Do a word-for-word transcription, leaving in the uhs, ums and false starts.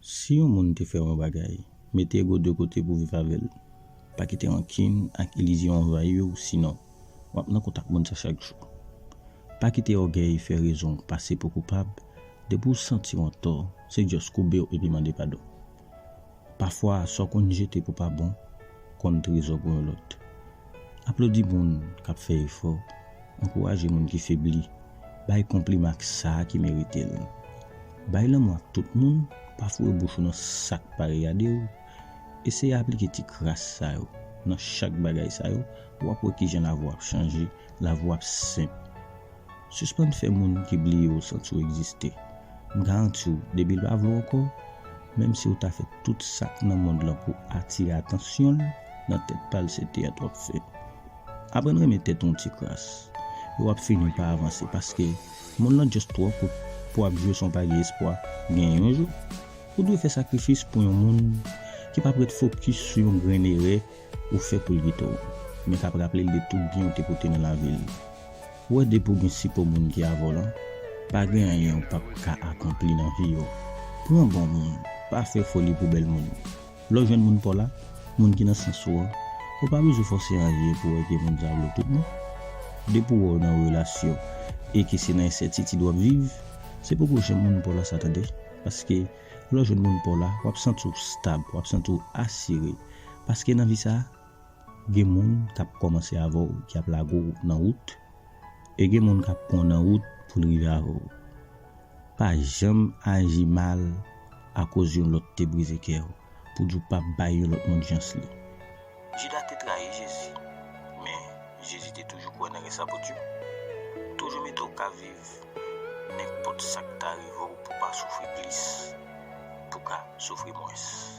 Si yon moun te fè w yon bagay, mete ego de kote pou viv avè l. Pa kite rankin ak ilizyon anvayi w, sinon w ap nan kontak moun sa chak jou. Pa kite ògèy fè rezon w pase pou koupab. Depi w santi w antò, se just koube w epi mande padon. Pafwa, sa w konn jete pou pa bon konn trezò pou yon lòt. Aplodi moun k ap fè efò, ankouraje moun ki febli, bay konpliman ak sa ki merite l. Bay lanmou ak tout moun, pa foure bouch ou nan sa k pa regade w. Eseye aplike ti kras sa yo nan chak bagay sa yo, w ap wè kijan lavi w ap chanje, lavi w ap senp. Sispann fè moun ki bliye w santi w egziste. M garanti w, depi l pa vle w ankò, menm si w ta fè tout sa k nan mond lan pou atire atansyon l, nan tèt pa l se teyat w ap fè. Aprann renmen tèt ou yon ti kras, e w ap fini pa avanse, paske mond lan just twò kout pou w ap jwe san w pa gen espwa gen yon jou. Ou dwe fè sakrifis pou yon moun ki p ap ret fokis sou yon grenn erè ou fè pou l kite w, men k ap raple l de tout byen ou te pote nan lavi l. Ou wè, depi w gen sipò moun ki avè w lan, pa gen anyen ou p ap ka akonpli nan vi w. Pran bon moun, pa fè foli pou bèl moun. Lè w jwenn moun pa w la, moun ki nan sans ou an, ou pa bezwen fòse anyen pou wè ke moun sa vle w tout non. Depi w wè w nan yon relasyon e ke se nan ensètitid w ap viv, se poko janm moun pa w la sa tande. Paske lè w jwenn moun pa w la, w ap santi w stab, w ap santi w asire. Paske nan vi sa, gen moun k ap kòmanse avè w, ki ap lage w nan wout, e gen moun k ap pran w nan wout pou l rive avè w. Pa janm aji mal akoz yon lòt te brize kè w, pou di w pa bay yon lòt moun chans li. Jida te trayi Jezi, men Jezi te toujou kwè nan rès apot yo. Toujou mete w ka viv nenpòt sa k ta rive w pou w pa soufri plis, pou w ka soufri mwens.